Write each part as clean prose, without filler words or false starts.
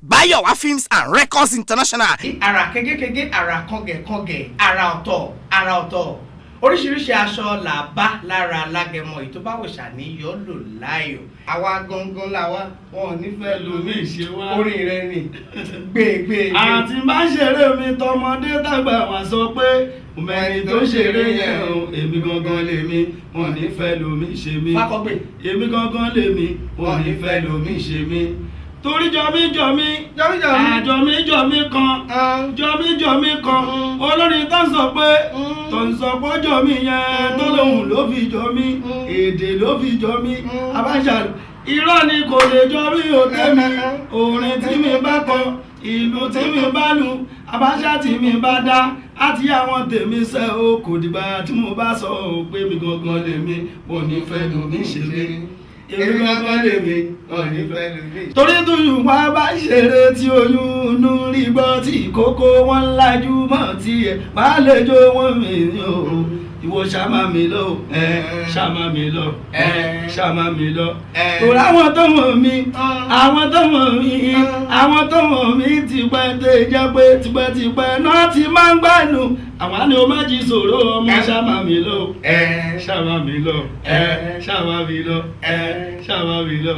Bayowa Films and Records International. Ara kégékégé, ara kọ́gẹ̀kọ́gẹ̀, ara ọ̀tọ̀, ara ọ̀tọ̀. Oríṣiríṣi aṣọ là bá lára alágẹmọ, èyí tó bá wòṣà ní yọ́ lò láàyò. Àwa gangan làwa, wọn ò nífẹ̀ẹ́ lómi ìṣe wá. Orin rẹ ni gbé gbé gbé. Àti bá ṣeré mi, tọmọdé tàgbà wá sọ pé mẹni tó ṣeré yẹn o, èmi gangan lèmi, wọn ò nífẹ̀ẹ́ lómi ṣe mí. Fákọ́gbè. Èmi gangan lèmi, wọn ò nífẹ̀ẹ́ lómi ṣe mí. Torí jọmí jọmí Jọmí jọmí. Àjọmí jọmí kan, jọmí jọmí kan, olórin tó ń sọ pé tó ń sọ pé jọmí yẹn, tó lóhùn ló fi jọmí, èdè ló fi jọmí, abáṣà irọ́ ni, kò lè jọmí ò tẹ́mi. Orin tí mi bá kọ, ìlú tí mi bá lu, abáṣà tí mi bá dá àti àwọn tèmi sẹ́ o, kò dìgbà tí mo bá sọ ọ́ pé mi gangan lèmi, wọn ò ní fẹ́ lómi ṣe mí. Èmi gangan lèmi, wọn ò ní fẹ́ lómi. Torí tóyún wá bá ṣeré tí oyún inú rí gbọ́, tí kókó wọn lajú mọ́ tiẹ̀ wá lè jó wọn mi o. Ìwọ ṣàmà mi lọ, ẹ ṣàmà mi lọ, ẹ ṣàmà mi lọ. Torí àwọn tó mọ̀ mí, àwọn tó mọ̀ mí, àwọn tó mọ̀ mí tipẹ́, tẹ́ jẹ́ pé tipẹ́tipẹ́ náà ti máa ń gbẹ́nu àwọn àni o má jí sòrò ọmọ. Ṣàmà mi lọ, ṣàmà mi lọ, ṣàmà mi lọ, ṣàmà mi lọ.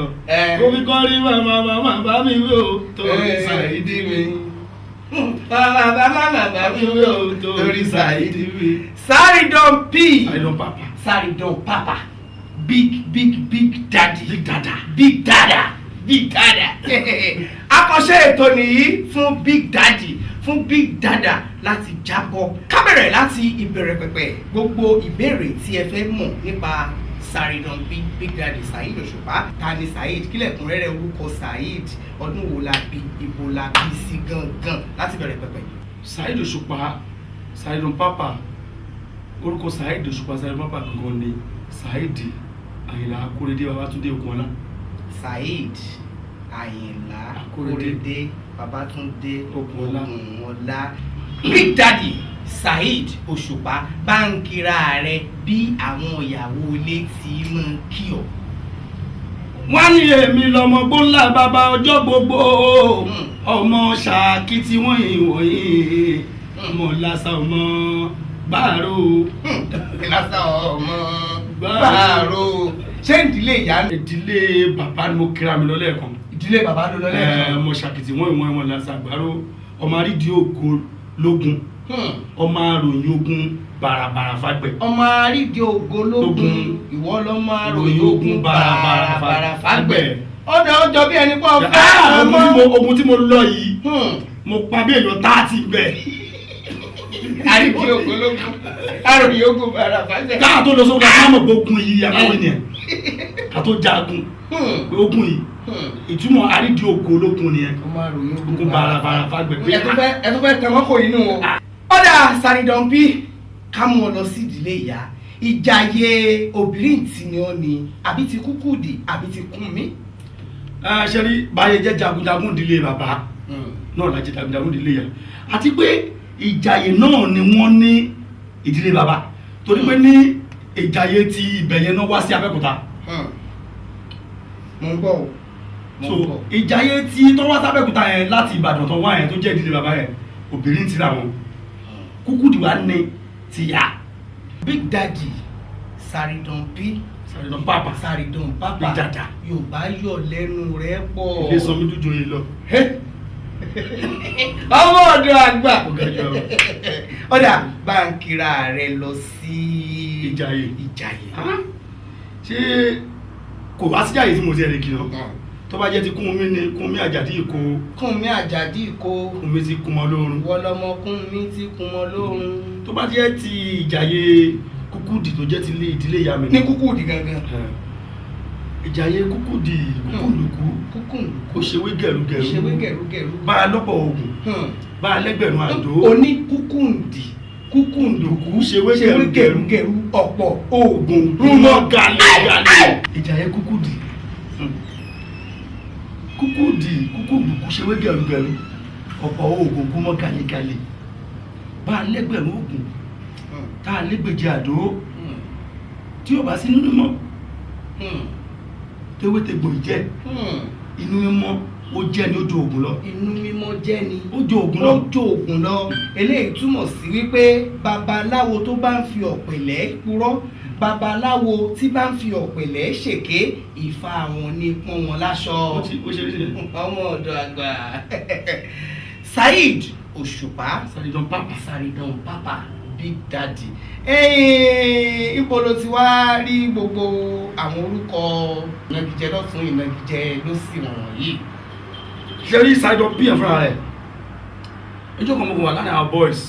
Mo fi kọrin màmá màmá bá mi wí o, torí Saidi mi. Bàbá bàbá bàbá mi wí o, torí Saidi mi. Saridon P. Saridon Papa. Saridon Papa. Big big big daddy. Big dada. Big dada. Big dada. Àkànṣe ètò nìyí fún Big Daddy, fún Big Dada láti jábọ̀. Ká bẹ̀rẹ̀ láti ìbẹ̀rẹ̀ pẹ̀pẹ̀. Gbogbo ìbéèrè tí ẹ fẹ́ mọ̀ nípa Saridon Big Big Daddy Saheed Òṣùpá. Ta ni Saheed? Kí lẹ̀kúnrẹ́rẹ́ orúkọ Saheed? Ọdún wo la bí? Ibo la bí sí gangan? Láti bẹ̀rẹ̀ pẹ̀pẹ̀. Saheed Òṣùpá, Saridon Papa, orúkọ Saheed Òṣùpá, Saridon Papa gangan ni Saheed Àyìnlá Akóredé Babátúndé Ògúnọlá. Saheed Àyìnlá Akóredé. Akóredé Babátúndé Ògúnọlá. Ògúnọlá. Big Daddy Saheed Òṣùpá, báńkìrà rẹ bí àwọn ìyàwó ilé tí mọ̀ kí ọ. Wọ́n ní èmi lọ́mọ gbóńlá bàbá ọjọ́ gbogbo, ọmọ ṣáàkì tí wọ́n yìí wọ̀nyí, ọmọ làṣà, ọmọ gbàrò. Lásán ọmọ gbàrò. Ṣé ìdílé ìyá ni? Ìdílé bàbá ni mo kíra mi lọ lẹ́ẹ̀kan. Ìdílé bàbá ló lọ lẹ́ẹ̀kan. Ọmọ ṣàkìtì wọ́n ìwọ̀n ìwọ̀n làṣà gbàrò, ọmọ àrídìí ògo lógun, ọmọ àròyìn ogun bàràbàrà fagbẹ̀. Ọmọ àrídìí ògo lógun. Lógun. Ìwọ lọmọ àròyìn ogun bàràbàrà fagbẹ̀. fagbẹ̀. Ọ̀dọ̀ ọjọ́ bí ẹni pọ̀ fẹ́ Ah, ọmọ. Ogun tí mo lọ yìí, mo pa bí èèyàn 30 bẹ́ẹ̀. Àrídìí ògo lógun, àròyìn ogun bàrà fagbẹ̀. Káà tó lọ sókè, ká mọ̀ pé ogun yìí àbáwọ̀ ènìyàn ká tó jagun pé ogun yìí, ìtumọ̀ àrídìí ògo ológun nìyẹn. Ọmọ àròyìn ogun bàràbàrà fagbẹ̀ pé ẹ tún fẹ́ tẹ mọ́kò inú o. Ọ̀dà Saridon P, ká mú ọ lọ sí ìdílé ìyá. Ìjàyè obìnrin tí ni ọ ni, àbí ti Kúkúdì, àbí ti Kúnmí? Ẹ ṣe rí báyẹn, jẹ́ jagunjagun ìdílé bàbá náà la jẹ́ jagunjagun ìdílé ìyá, àti pé ìjàyè náà ni wọ́n ní ìdílé bàbá, torí pé ní ìjàyè ti ibẹ̀ yẹn náà wá sí Abẹ́òkúta. Mo ń gbọ́ o, mo So ń gbọ́. ìjàyè tí tó wá sábẹ́òkúta yẹn láti Ìbàdàn tó wá yẹn, tó jẹ́ ìdílé bàbá yẹn, obìnrin ti ra wọn, Kúkúdì wá ní tìyá. Big Daddy Saridon P. Saridon Papa. Saridon Papa. Big Dada. Yorùbá yọ̀ lẹ́nu rẹ̀ pọ̀. Ilé sọmi dúdú yìí lọ. Ọmọ ọ̀dọ̀ àgbà. Ó ga jù ọ. Ọ̀dà báńkìrà rẹ lọ sí Ìjàyè. Ìjàyè. Ṣé kò wá síjàyè tí mo ti ẹ̀ lè kìlọ̀? Tó bá jẹ́ ti Kúnmi ni, Kúnmi Àjàdí Ìkó. Kúnmi Àjàdí Ìkó. Kúnmi ti kún mọ́ lórun. Ìwọ lọmọ Kúnmi tí kún mọ́ lórun. Tó bá jẹ́ ti Ìjàyè Kúkúdì tó jẹ́ ti ilé ìdílé ìyá mi ní Kúkúdì gangan. Ìjàyè Kúkúdì, Kúkúndùkú. Kúkúndùkú. Ó ṣewé gẹ̀rúgẹ̀rú. Ṣewé gẹ̀rúgẹ̀rú. Bá a lọ́pọ̀ oògùn, bá a lẹ́gbẹ̀rún àdó. Oní Kúkúndì, Kúkúndùkú. Ṣewé gẹ̀rúgẹ̀rú. Gẹ̀rúgẹ̀rú, ọ̀pọ̀ oògùn. Rúmọ́ gàlégàlé. Ìjàyè Kúkúdì, Kúkúdì, Kúkúndùkú, ṣewé gẹ̀rúgẹ̀rú, ọ̀pọ̀ oògùn, gúnmọ́ gàlégàlé, bá a lẹ́gbẹ̀rún oògùn, tá a lẹ́gbẹ̀jẹ̀ àdó, tí ó bá sí nínú mọ́, tewétegbò ìjẹ́ inú mímọ́. Ó jẹ́ ni, ó ju oògùn lọ. Inú mímọ́ jẹ́ ni. Ó ju oògùn lọ. Ó ju oògùn lọ. Eléyìí túmọ̀ sí wípé babaláwo tó bá ń fi ọ̀pẹ̀lẹ̀ purọ́, babaláwo tí bá ń fi ọ̀pẹ̀lẹ̀ ṣèké, Ifá wọn ní pọ́n wọn láṣọ. Ó ti ó ṣe é ṣe. Ọmọ ọ̀dọ̀ àgbà Saheed Òṣùpá. Saridon Papa. Saridon Papa, Big Daddy. Ibo ló ti wá rí gbogbo àwọn orúkọ ìnagijẹ lọ́tún, ìnagijẹ lósì wọ̀nyí? Ṣe rí Saridon P yẹn fúnra rẹ̀, ẹjọ́ kan mo kàn wà láàrin àwọn boys,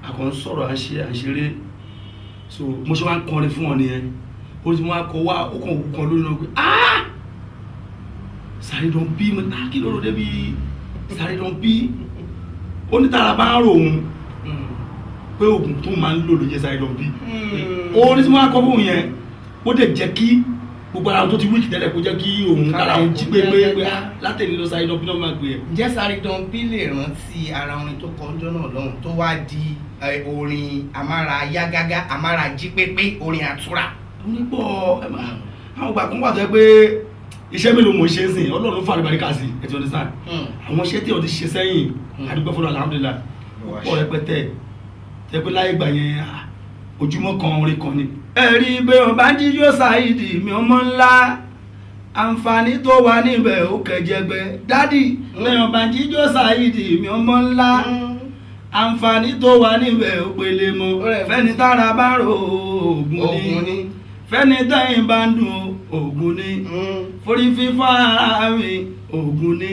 a kàn ń sọ̀rọ̀, à ń ṣe, à ń ṣeré. So mo ṣe wá ń kọrin fún wọn nìyẹn. Ó ti wá kọ wá, ó kàn wù kan lórí náà pé, ah, Saridon P. Mo ní, ah, kí ló rò débi Saridon P? Ó ní tára bá ń rò òun pé oògùn tó máa ń lò ló jẹ́ Saridon P. Orin tí wọ́n á kọ fún òun yẹn, ó dẹ̀ jẹ́ kí gbogbo ara tó ti weak tẹ́lẹ̀, kó jẹ́ kí òun kára òun jí pé pé látẹ̀lé lọ, Saridon P náà máa gbé ẹ̀. Ǹjẹ́ Saridon P lè rántí ara orin tó kọ ọjọ́ náà lọ́hùn tó wá di orin amára yá gágá, amára jí pépé, orin àtúrà? Onípọ̀ ẹ máa àwọn ìgbà kan wà tó yẹ pé iṣẹ́ mélòó mò ń ṣe é sìn, Ọlọ́run fà lùbáríkà sí ẹ ti understand. Àwọn iṣẹ́ tí o ti ṣe sẹ́yìn, àdúgbò fọlọ́, alhamdulillahi, ó pọ̀ rẹpẹtẹ tẹ pé láyé ìgbà yẹn, ah, ojúmọ́ kan orin kan ni. Ẹ̀rí bí wọn bá ń jíjó Saheed mi ọmọ ńlá, àǹfààní tó wà níbẹ̀ ó kẹjẹgbẹ. Daddy, bí wọn bá ń jíjó Saheed mi ọmọ ńlá, àǹfààní tó wà níbẹ̀ ó pele mọ́. Fẹ́ni tára bá rò, oògùn Oògùn ni. Ni. Fẹ́ni tẹ́yìn bá ń dùn, oògùn ni. Forí fífọ́ ara mi, oògùn ni.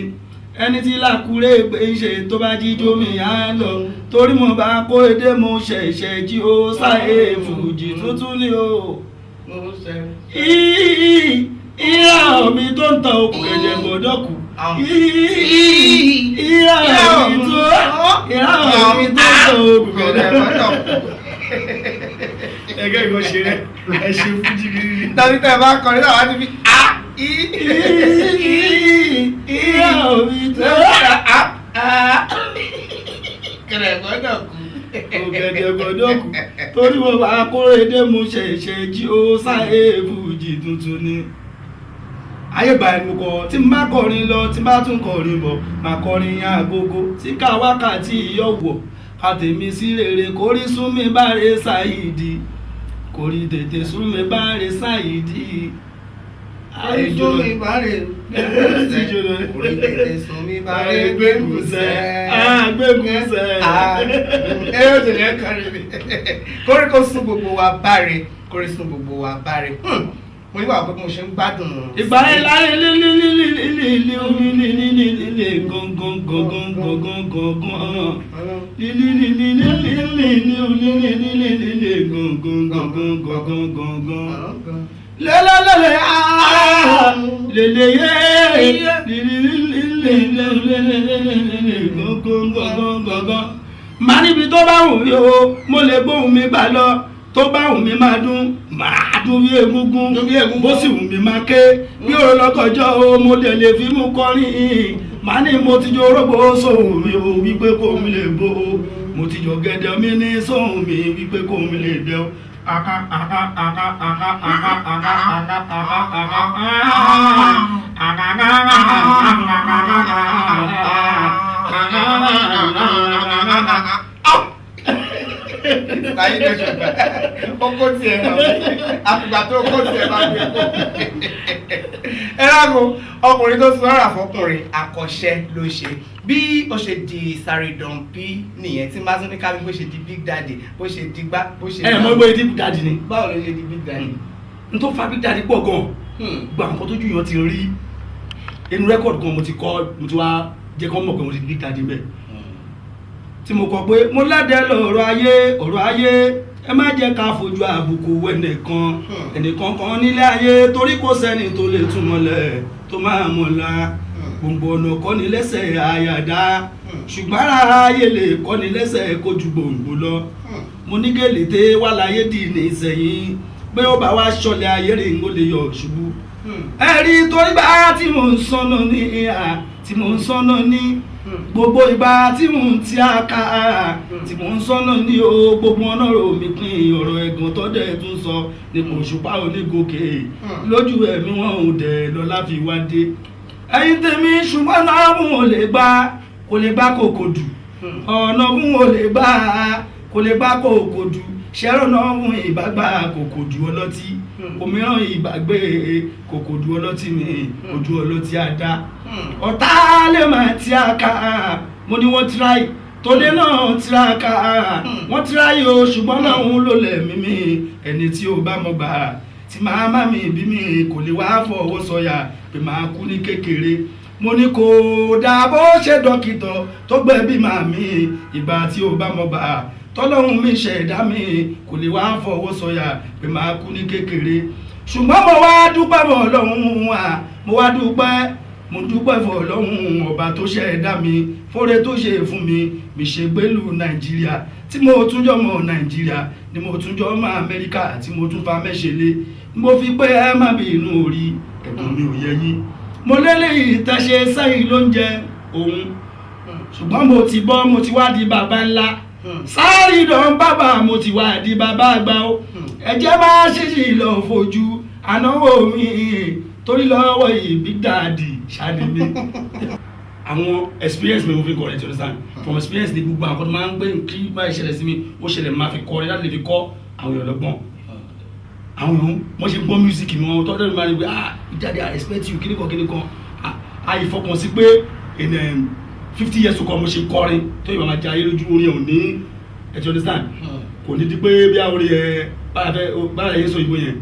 Ẹni tí làkúrẹ́ pé ń ṣe tó bá jíjó mi á lọ, torí mo bá kó edé, mo ṣẹ̀ṣẹ̀ jí ó sáyé fùjì tuntun ni o. Ìrà mi tó ń tan okùn ẹ̀jẹ̀ gbọ́dọ̀ kù. Ìrà mi tó ń tan okùn ẹ̀jẹ̀ gbọ́dọ̀ kù. Ẹgẹ́ ìgbọ́ ṣe rẹ̀, ẹ ṣe fújì gírí. Tàbí tẹ́ ẹ bá kọrin náà, wá ti fi a i Ìrà mi tó a a kẹrẹ gbọ́dọ̀ kú. Ọ̀gẹ̀dẹ̀ gbọ́dọ̀ kù, torí mo bá kórèdé, mo ṣẹ̀ṣẹ̀ jí ó sáyé fújì tuntun ni. Ayé ìgbà ẹnu kọ tí n bá kọrin lọ, tí n bá tún kọrin bọ̀, máa kọrin agogo tí ká wákàtí ìyọ̀wọ̀ kàtèmi sí rere, kórí sún mi báre Saheed, kórí tètè sún mi báre Saheed. Orí sún mi báre gbégùsẹ̀. Orí tètè sún mi báre gbégùsẹ̀. Ah, gbégùsẹ̀. Ẹ ó sì lẹ́ kọrin mi. Kóríkó sún gbogbo wa báre, kórí sún gbogbo wa báre. Mo nígbà pé mo ṣe ń gbádùn. Ìgbà yẹn láyé lílílílílílí omi lílílílí gangan gangan gangan gangan lílílílílílí lílílílílí gangan gangan gangan gangan lélẹ́lẹ́lẹ́ aa lélẹ́ yé lílílílílílílílí gangan gangan gangan. Màá níbi tó bá wù mí o, mo lè gbóhùn mi gbà lọ, tó bá wù mí máa dún, máa dún bí egungun, Dún bí egungun. bó sì wù mí máa ké bí òrò lọ́kọ̀jọ́ o, mo dẹ̀ lè fi mú kọrin. Màá ní mo ti jọ orógbó sóhùn mi o, wípé kó mi lè bó o, mo ti jọ gẹ̀dẹ̀ mi ní sóhùn mi, wípé kó mi lè dẹ́ o. Aka aka aka aka aka aka aka aka aka aka aka. Saheed Òṣùpá, ó kó tiẹ̀ hàn mí, àfìgbà tó kó tiẹ̀ bá gbé kó. Ẹ lágbo ọkùnrin tó sọ̀rọ̀ àfọkùnrin akọ́ṣẹ́ ló ṣe bí ó ṣe di Saridon P nìyẹn, tí má tún ní kábí bó ṣe di Big Daddy, bó ṣe di gbá, bó ṣe. Ẹ mọ bóyá di Big Daddy ni. Báwo ló ṣe di Big Daddy? N tó fa Big Daddy pọ̀ gan. Gbogbo àwọn kan tó jù yàn ti rí inú record gan, mo ti kọ́, mo ti wá jẹ́ kán mọ̀ pé mo ti di Big Daddy bẹ́ẹ̀, tí mo kọ pé mo lẹ́dẹ̀ẹ́ lọ̀rọ̀ ayé, ọ̀rọ̀ ayé, ẹ má jẹ́ ká fojú àbùkù ẹnìkan ẹnìkan kan nílé ayé, torí kò sẹ́ni tó lè túmọ̀ lẹ̀ tó máa mọ̀ la. Gbòǹgbò ọ̀nà kọ́ni lẹ́sẹ̀ àyàdá, ṣùgbọ́n ara ayé lè kọ́ni lẹ́sẹ̀ kojú gbòǹgbò lọ. Mo ní gèlè tẹ́ wà láyé dì ní ìsẹ̀yìn pé ó bá wá ṣọlẹ̀ ayé rè ń ó lè yọ̀ ṣubú. Ẹ̀rí torí bá tí mò ń sọnà ní ìhà tí mò ń sọnà ní gbogbo ìgbà tí mò ń tí a ká tí mò ń sọnà ní o, gbogbo ọ̀nà rò mí pín ọ̀rọ̀ ẹ̀gàn tó dẹ̀ tún sọ nípa Òṣùpá onígòkè lójú ẹ̀mí wọn ò dẹ̀ lọ́la fi wá dé. Ẹ̀yin tèmi, ṣùgbọ́n náà mú ò lè gbà, kò lè gbà kòkò dù. Ọ̀nà mú ò lè gbà, kò lè gbà kòkò dù. Ṣẹ́rọ̀ náà mú ìbágbà kòkò dù ọlọ́tí. Òmíràn ìgbàgbé kòkò dù ọlọ́tí mi, ojú ọlọ́tí àdá. Ọ̀tá lè máa tiraka, mo ní wọ́n tíráì tòde náà tiraka, wọ́n tíráì o, ṣùgbọ́n náà ń lò lẹ́mí mi. Ẹni tí ó bá mọ̀ gbà tí màmá mi bí mi kò lè wá fọwọ́ sọ̀yà pé màá kú ní kékeré. Mo ní kò dáa bó ṣe dókítà tó gbẹ̀bí màmí. Ìgbà tí ó bá mọ̀ gbà tọ́lọ́hún mi ṣẹ̀dá mi kò lè wá fọwọ́ sọ̀yà pé màá kú ní kékeré. Ṣùgbọ́n mo wá dúpẹ́ fún Ọlọ́run wa, mo wá dúpẹ́, mo dúpẹ́ fún Ọlọ́run ọba tó ṣẹ̀dá mi, fóore tó ṣe fún mi. Mi ṣe gbélú Nàìjíríà tí mo tún jọ mọ Nàìjíríà ni mo tún jọ mọ Amẹ́ríkà tí mo tún fa mẹ́ṣẹ̀lé. Mo fi pé ẹ má bí inú orí ẹ̀bùn mi ò yẹ yín. Mo lélẹ́yìí tẹ́ṣe sẹ́yìn ló ń jẹ òun, ṣùgbọ́n mo ti bọ́, mo ti wá di bàbá ńlá. Sáré dán bàbá, mo ti wá di bàbá àgbà o. Ẹ jẹ́ má ṣèṣì lọ fojú ànáwó mi, torí lọ́wọ́ yìí, Big Daddy ṣáde mi. Àwọn experience mi mo fi kọrin, you understand? From experience ni gbogbo àwọn kan tó máa ń gbé kí báyìí ṣẹlẹ̀ sí mi, ó ṣẹlẹ̀, máa fi kọrin láti lè fi kọ́ àwọn èèyàn lọ́gbọ́n. Àwọn èèyàn wọ́n ṣe gbọ́ music mi, wọn tọ́jú mi máa ń gbé, "Ah, Big Daddy, I respect you." Kíníkan kíníkan, àìfọkàn sí pé in 50 years to come, mo ṣe kọrin tó yìí máa jẹ ayé lójú orin ò ní. Ẹ ti understand? Kò ní di pé bí àwọn orin yẹn báyà fẹ́ báyà yẹn sọ ìbò yẹn.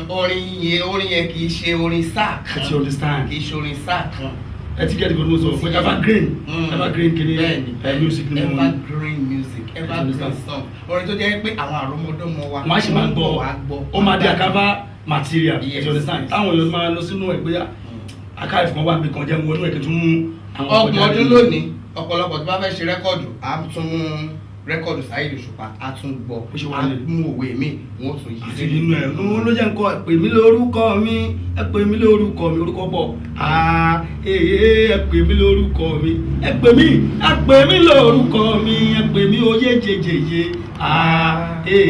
Orin yẹn kì í ṣe orin sáà Ẹ kan. ti understand? Kì í ṣe orin sáà kan. Ẹ ti get the mo sọ pé evergreen, evergreen kìíní. Bẹ́ẹ̀ni. Ẹ music ni mo Evergreen music, evergreen understand? song, orin tó jẹ́ pé àwọn àrọ́mọdọ́mọ wa wọ́n á sì máa gbọ́, wá gbọ́. Ó máa di archival material. Ẹ ti understand? Yes. Táwọn èèyàn máa lọ sínú ẹ̀ pé archive kan wà bí kan jẹ́ wọnú ẹ̀ kí n tún mú àwọn 30 ọkọ̀ jáde. ọdún lónìí, ọ̀pọ̀lọpọ̀ tó bá fẹ́ ṣe record, á tún mú record Saheed Òṣùpá, á tún gbọ́, Bó ṣe wà á nílẹ̀. mú òwe mi, wọ́n tún yí Àti sí. nínú ẹ̀ ló jẹ́ nǹkan. Ẹ pè mí lórúkọ mi, ẹ pè mí lórúkọ mi, orúkọ pọ̀. Ah, ee, ẹ pè mí lórúkọ mi, ẹ pè mí, ẹ pè mí lórúkọ mi, ẹ pè mí oyè jẹjẹjẹ. Ah, ee,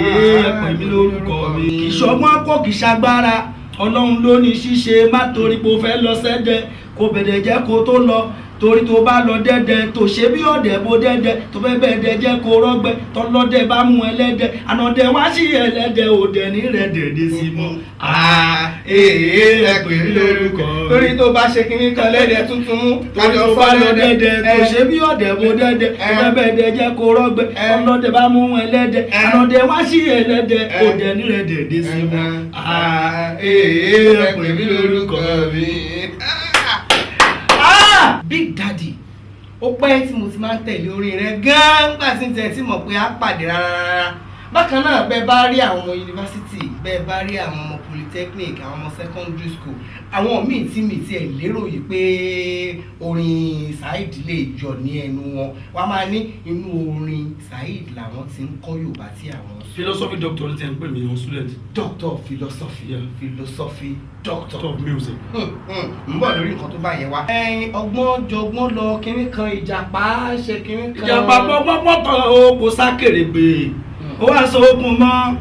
ẹ pè mí lórúkọ mi. Kì í ṣọgbọ́n kò kì í ṣagbára, Ọlọ́run ló ní ṣíṣe. Má torí pé o fẹ́ lọ sẹ́dẹ̀ kó bẹ̀rẹ̀ jẹ́ kó tó lọ, torí tó bá lọ dẹ́dẹ́ tó ṣe bí ọ̀dẹ̀ bó dẹ́dẹ́ tó fẹ́ bẹ́ẹ̀ jẹ́ kó rọ́gbẹ́ tọ́lọ́dẹ bá mú ẹlẹ́dẹ̀ ànàdẹ wá sí ẹlẹ́dẹ̀ òdẹ ní rẹ̀ dẹ̀dẹ̀ sí mọ́. Ah, ee, ẹ pè mí lórúkọ mi. Torí tó bá ṣe kinní kan lẹ́dẹ̀ tuntun mú. Torí tó bá lọ dẹ́dẹ́ tó ṣe bí ọ̀dẹ̀ bó dẹ́dẹ́ tó fẹ́ bẹ́ẹ̀ jẹ́ kó rọ́gbẹ́ tọ́lọ́dẹ bá mú ẹlẹ́dẹ̀ ànàdẹ wá sí ẹlẹ́dẹ̀ òdẹ ní rẹ̀ dẹ̀dẹ̀ sí mọ́. Ah, ee, ẹ pè mí lórúkọ mi. Ah! Big Daddy, ó pẹ́ tí mo ti máa ń tẹ̀lé orin rẹ gan-an nígbà tí n tẹ̀ tí mọ̀ pé á pàdé rárá rárá. Bákan náà, bẹ́ẹ̀ bá rí àwọn ọmọ yunifásitì, bẹ́ẹ̀ bá rí àwọn ọmọ polytechnic, àwọn ọmọ secondary school, àwọn míì tí mi tiẹ̀ lérò yìí pé orin Saheed lè yọ ní ẹnu wọn, wọ́n á máa ní inú orin Saheed làwọn ti ń kọ́ Yorùbá tí àwọn sọ. Philosophy doctor ló ti ń pè mí, àwọn student. Doctor of philosophy. Yeah. Philosophy doctor. Doctor of music. Ń bọ̀ lórí nǹkan tó bá yẹn wá. Ẹyin ọgbọ́n jọgbọ́n lọ, kinní kan ìjàpá ṣe kinní kan. Ìjàpá pọ́pọ́pọ́ o kò sákèrègbè, ó wá sọ okùn mọ́,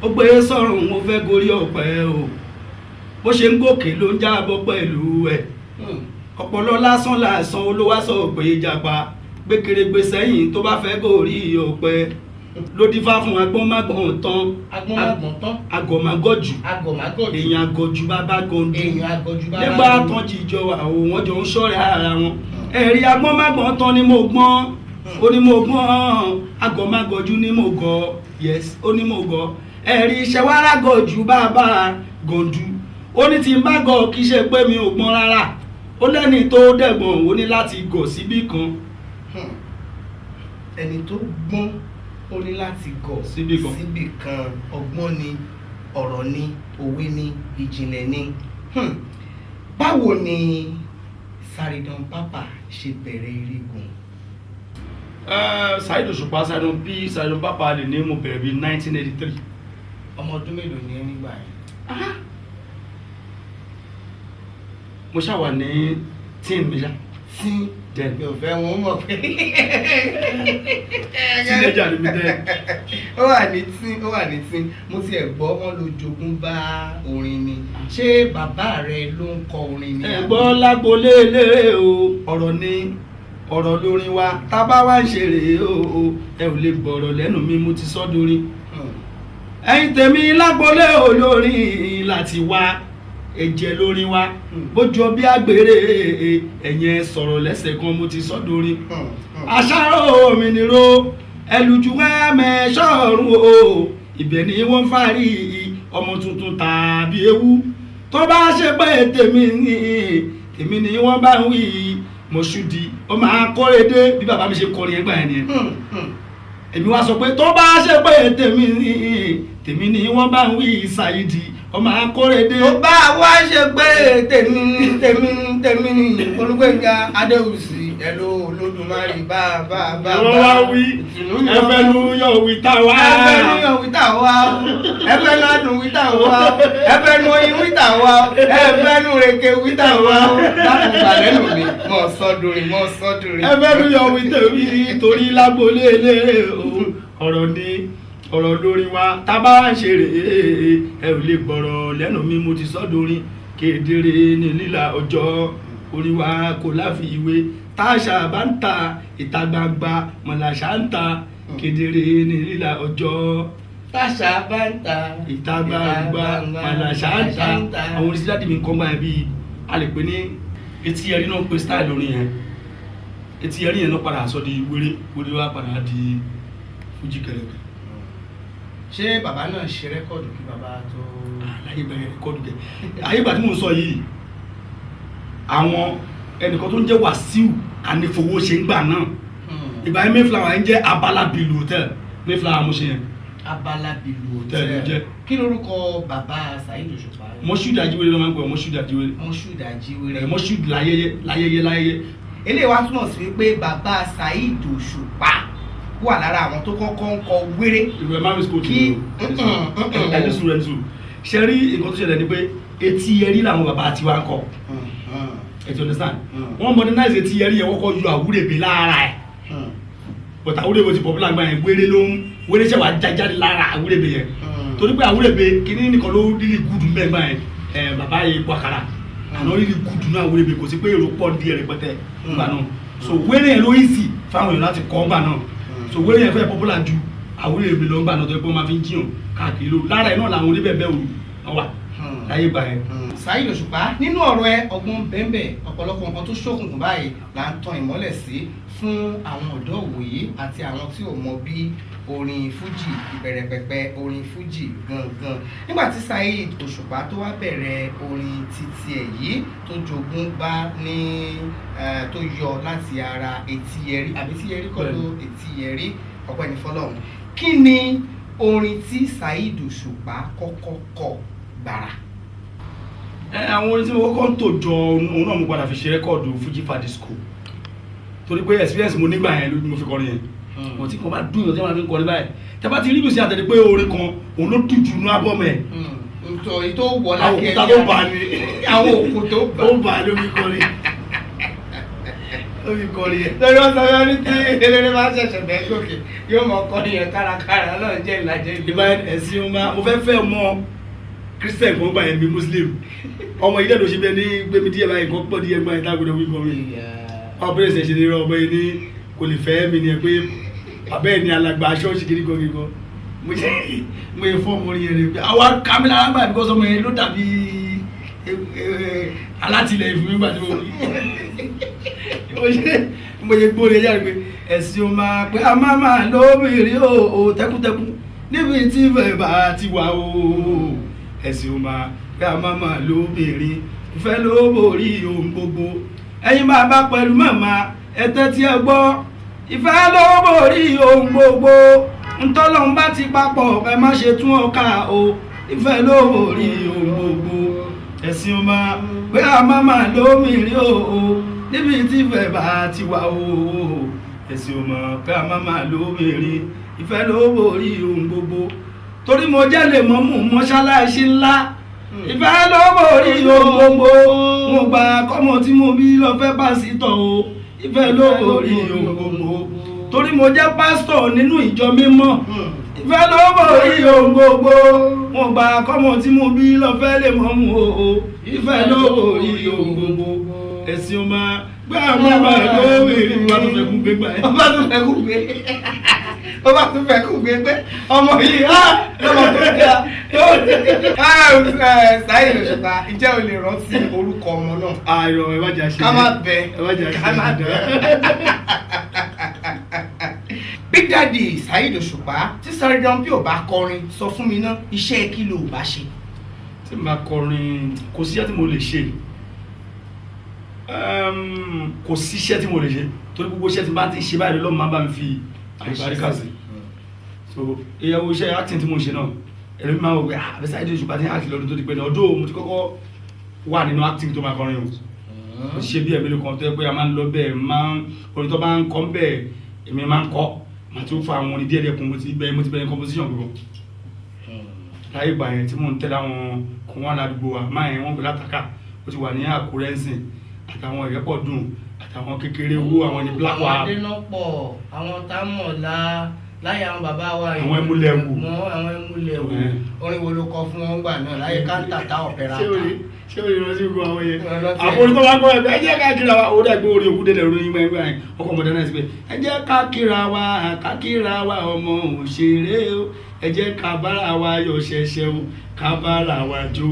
ó gbé sọ̀rùn, ó fẹ́ gorí ọ̀pẹ o. Bó ṣe ń gòkè ló ń jábọ́ pẹ̀lú ẹ̀. Ọpọlọ lásán lásán olówó sọ pé ìjàpá gbékerégbé sẹ́yìn tó bá fẹ́ gorí ọ̀pẹ ló dífá fún agbọ́nmágbọ̀n tán. Agbọ́nmágbọ̀n tán. Agọ̀mágọ̀jù. Agọ̀mágọ̀jù. Èèyàn àgọ̀jù bàbá gọ̀ǹdù. Èèyàn àgọ̀jù bàbá Nígbà gọ̀ǹdù. tán jíjọ àwọn wọn jọ ń ṣọ̀rẹ́ ara wọn. Ẹ̀rí agbọ́nmágbọ̀n tán ni mo gbọ́n, ó ní mo gbọ́n, agọ̀mágọ̀jù ni mo gọ̀, yes, ó ní mo gọ̀. Ẹ̀rí ìṣẹ̀wárà bàbá gọ̀ǹdù, ó ní tí n bá gọ̀, kì í ṣe pé mi ò gbọ́n rárá. Ó lẹ́ni tó dẹ̀gbọ̀n, ó ní láti gọ̀ síbì kan. Ẹni tó gbọ́n, ó ní láti gọ̀ Síbì kan. Síbì kan. Ọgbọ́n ni, ọ̀rọ̀ ni, òwe ni, ìjìnlẹ̀ ni. Báwo ni Sàrídàn Pápá ṣe bẹ̀rẹ̀ erégún? Saheed Òṣùpá, Sàrídàn P, Sàrídàn Pápá lè ní mo bẹ̀rẹ̀ bíi 1983. Ọmọ ọdún mélòó ni ẹ nígbà yẹn? Mo ṣáà wà ní teen mi ṣá. Tí Then. mi ò fẹ́ wọn mọ̀ pé Teenager ni mi then. Ó wà ní tí, ó wà ní tí. Mo tiẹ̀ gbọ́ wọn ló jogún bá orin ni. Ṣé bàbá rẹ ló ń kọ orin ni? Ẹ gbọ́ lágbolé eléré o, ọ̀rọ̀ ni ọ̀rọ̀ lórin wa, tá a bá wá ń ṣeré o, ẹ ò lè gbọ̀rọ̀ lẹ́nu mi, mo ti sọ́ dorin. Ẹ̀yin tèmi lágbolé olórin láti wá, ẹ̀jẹ̀ lórin wa, bójú ọbí àgbèrè, ẹ̀yin ẹ sọ̀rọ̀ lẹ́sẹ̀ kan, mo ti sọ́ dorin. Àṣàrò òmìnirò ẹlùjú ẹ̀mẹ́sọ̀rùn o, ibẹ̀ ni wọ́n ń fárí ọmọ tuntun tàbí ewu. Tó bá ṣe pé tèmi ni, tèmi ni wọ́n bá ń wí, Mọ̀ṣúdì ó máa kórè dé. Bí bàbá mi ṣe kọrin ẹgbà yẹn nìyẹn. Èmi wá sọ pé tó bá ṣe pé tèmi ni, tèmi ni wọ́n bá ń wí, Ṣàyídì ó máa kórè dé. Tó bá wá ṣe pé tèmi tèmi tèmi Olúgbénga Adéwùsì ẹ̀lò Olódùmarè bá bá bá. Wọ́n wá wí ẹfẹ́ nu yọ̀ wí tá wá. Ẹfẹ́ nu yọ̀ wí tá wá, ẹfẹ́ nu adùn wí tá wá, ẹfẹ́ nu oyin wí tá wá, ẹfẹ́ nu reke wí tá wá. Láti gbà lẹ́nu mi, mọ̀ sọ́dúnrin, mọ̀ sọ́dúnrin. Ẹfẹ́ nu yọ̀ wí tèmi torí lágbolé eléré o, ọ̀rọ̀ ni ọ̀rọ̀ lórí wa, tá a bá ń ṣeré ẹ ò lè gbọ̀rọ̀ lẹ́nu mi, mo ti sọ́dọ̀rin. Kedere ní lílà ọjọ́ orí wa kò láfiwé, táṣà bá ń ta ìta gbangba mọ̀làṣà ń ta. Kedere ní lílà ọjọ́. Táṣà bá ń ta ìta gbangba mọ̀làṣà ń ta. Àwọn oríṣiríṣi dáàdì mi kọ́ gbà yẹn, bíi a lè pè ní etí ẹrí náà, pé style orin yẹn etí ẹrí yẹn náà padà sọ di wéré wéré, wá padà di fújì kẹrẹkẹ. Ṣé bàbá náà ṣe record kí bàbá tó? Láyé ìgbà yẹn, record kẹ. Ayé ìgbà tí mò ń sọ yìí, àwọn ẹnìkan tó ń jẹ́ Wàsíù Ànífowóṣe ńgbà náà. Ìgbà yẹn, Mayflower ń jẹ́ Abala Bilu Hotel. Mayflower mo ṣe yẹn. Abala Bilu Hotel ló jẹ́. Kí lorúkọ bàbá Saheed Òṣùpá? Moshood Ajíwèrè ló máa ń pè ọ́, Moshood Ajíwèrè. Moshood Ajíwèrè. Ẹ̀ Moshood láyẹyẹ láyẹyẹ láyẹyẹ. Eléyìí wá túmọ̀ sí pé bàbá Saheed Òṣùpá wà lára àwọn tó kọ́kọ́ ń kọ wéré. Ìrù ẹ̀ máa mi sùkúrù. Kí ẹni sùúrù, ẹni sùúrù. Ṣe rí nǹkan tó ṣẹlẹ̀ ni pé etí ẹrí làwọn bàbá tiwa ń kọ, ẹ ti understand? Wọ́n modernize etí ẹrí yẹn, wọ́n kọ́ yọ àwúrèbé lára ẹ̀, but àwúrèbé ti popular gbà yẹn. Wéré ló ń wéré ṣẹ̀ wá jáde lára àwúrèbé yẹn, torí pé àwúrèbé kíní nìkan ló really good mbẹ́ gbà yẹn. Ẹ bàbá yìí kó àkàrà àná really good náà. Àwúrèbé kò sí pé èrò pọ̀ díẹ̀ rẹpẹtẹ gbà náà, so wéré yẹn ló easy fáwọn èèyàn láti kọ́ gbà náà. So wéré yẹn fẹ́ popular ju àwúrèbé lọ gbà náà, tó yẹ pé wọ́n máa fi ń jiyàn káàkiri lóru. Lára ẹ̀ náà làwọn oníbẹ̀bẹ̀ òru náà wà láyé gbà yẹn. Saheed Òṣùpá, nínú ọ̀rọ̀ ẹ, ọgbọ́n bẹ́ẹ̀nbẹ́ẹ̀, ọ̀pọ̀lọpọ̀ nǹkan tó ṣókùnkùn báyìí là ń tan ìmọ́lẹ̀ sí fún àwọn ọ̀dọ́ òwòye àti àwọn tí ò mọ bí orin fújì, ìbẹ̀rẹ̀ pẹ̀pẹ̀ orin fújì gangan. Nígbà tí Saheed Òṣùpá tó wá bẹ̀rẹ̀ orin títí ẹ̀ yìí tó jogún bá ní tó yọ láti ara etí yẹrí, àbí tí yẹrí kọ́ ló etí yẹrí, ọpẹ́ ní fọlọ́run. Kí ni orin tí Saheed Òṣùpá kọ́kọ́ kọ gbàrà? Ẹ àwọn orin tí mo kọ́kọ́ ń tò jọ, òun náà mo padà fi ṣe record Fuji Fadisco, torí pé experience mo nígbà yẹn ló mo fi kọrin yẹn. Mo tí kan bá dùn yàn tí wọ́n fi ń kọrin báyìí, tẹ́ bá ti rí bùsí àtẹ̀lé pé orin kan òun ló dùn jù ní album ẹ̀. Nítorí tó wọ̀ àwọn lákẹ́. òkúta tó bá ní. Àwọn òkú tó bá. Ó bá ló fi kọrin, ló fi kọrin yẹn. Lórí wọn sọ fún mi tí eléré bá ṣẹ̀ṣẹ̀ bẹ́ẹ̀ gòkè, yóò mọ ọkọ yẹn kárakára náà jẹ́ ìlàjẹ́ ìlú. Ìgbà ẹ̀sìn ọmọ mo fẹ́ fẹ́ ọmọ Christian kan gbà yẹn bí Muslim. Ọmọ yìí dẹ̀ ló ṣe bẹ́ẹ̀ ní gbẹmí díẹ̀ báyìí, nǹkan pọ̀ díẹ̀ gbà yẹn tágbọ́dọ̀ wí kọrin wọn bẹ̀rẹ̀ ṣẹ̀ ṣe ní ọmọ yìí ní kò lè fẹ́ mi ni ẹ pé bàbá ẹ̀ ní alàgbà ṣọ́ọ̀ṣì kiri kan kíkan. Mo ṣe fọ́ ọmọ yẹn ni pé àwa kámi lára gbà bí kọ́sọ́mọ yẹn ló dàbí alátìlẹyìn fún mi gbà tí mo ṣe gbóre yára pé ẹ̀sìn o máa pé a máa máa lóbìnrin o tẹkùtẹkù níbi tí ìfẹ́ bá ti wà o. Ẹ̀sìn o máa pé a máa máa lóbìnrin, ìfẹ́ ló borí ohun gbogbo. Ẹ̀yin bàbá pẹ̀lú màmá, ẹ tẹ́tí ẹ gbọ́, ìfẹ́ ló borí ohun gbogbo. Ntọ́lọ́run bá ti papọ̀, ẹ má ṣe tún ọkà o. Ìfẹ́ ló borí ohun gbogbo. Ẹ̀sìn o máa pé a máa máa lómìnirí o níbi tí ìfẹ́ bá ti wà o. Ẹ̀sìn o máa pé a máa máa lómìnirí, ìfẹ́ ló borí ohun gbogbo. Torí mo jẹ́ lè mọ́ mú mọ́ṣáláṣí ńlá. Ìfẹ́ ló borí ohun gbogbo. Mo gbà kọ́mọ tí mo bí lọ fẹ́ pásítọ̀ o. Ìfẹ́ ló borí ohun gbogbo. Torí mo jẹ́ pásítọ̀ nínú ìjọ mímọ́. Ìfẹ́ ló borí ohun gbogbo. Mo gbà kọ́mọ tí mo bí lọ fẹ́ lè mọ́ mu o. Ìfẹ́ ló borí ohun gbogbo. Ẹ̀sìn ọmọ gbé àwọn ọmọ ẹ̀kọ́ wèrè wà tó fẹ́ kún gbégbá ẹ̀. Ó bá tún fẹ́ kú gbé, ó bá tún fẹ́ kú gbé pé ọmọ yìí á lọ́mọ tó dáa. Saheed Òṣùpá, ǹjẹ́ o lè rántí orúkọ ọmọ náà? Ayọ̀, ẹ má jà ṣe. Ká má bẹ. Ẹ má jà ṣe. Ká má bẹ. Big Daddy Saheed Òṣùpá, tí Saridan bí ò bá kọrin, sọ fún mi ná, iṣẹ́ kí ló bá ṣe? Tí n bá kọrin, kò síṣẹ́ tí mo lè ṣe. Kò síṣẹ́ tí mo lè ṣe torí gbogbo iṣẹ́ tí n bá ti ṣe báyìí lọ́mọ máa bá mi fi àlùbáríkà sí. So ìyàwó, iṣẹ́ acting tí mo ṣe náà, ẹ̀rọ mi máa ń wò pé, ah, àbí Saheed Òṣùpá ti ń act lọ́dún tó ti pẹ́ náà. Ọdún mo ti kọ́kọ́ wà nínú acting tó máa kọrin o, mo ṣe bí ẹ̀mí kan tó yẹ pé a máa ń lọ bẹ́ẹ̀, máa ń orin tó bá ń kọ́ bẹ́ẹ̀, èmi máa ń kọ́, màá tún fa àwọn orin díẹ̀ díẹ̀ kún. Mo ti bẹ̀rẹ̀ composition gbogbo láyé ìgbà yẹn tí mò ń tẹ̀lé àwọn kan wà ládùúgbò wa máa yẹn, wọ́n gbé látàkà, ó ti wà ní Àkúrẹ́ ńsìn, àtàwọn ìrẹ́pọ̀ dùn, àtàwọn kékeré owó, àwọn ní black Àwọn wa. Adénọ́pọ̀, àwọn Támọ̀lá láyé àwọn bàbá wa yìí. Àwọn Ẹmúlẹ̀wù. Mọ àwọn Ẹmúlẹ̀wù. Orin wo ló kọ fún wọn gbà náà láyé káńtà tá ọ̀pẹ̀rà? Ṣé o lè rántí gbogbo àwọn yẹn? Rántí. Àforí tó bá kọ́ ẹ, ẹ jẹ́ ká kíra wa, ó dàgbé orí òkú délẹ̀ orí yín gbẹ́ngbẹ́ yẹn, ọkọ̀ ọmọdé náà sì pé ẹ jẹ́ ká kíra wa, ká kíra wa, ọmọ òṣèré o, ẹ jẹ́ ká bára wa yọ̀ ṣẹ̀ṣẹ̀ o, ká bára wa jó,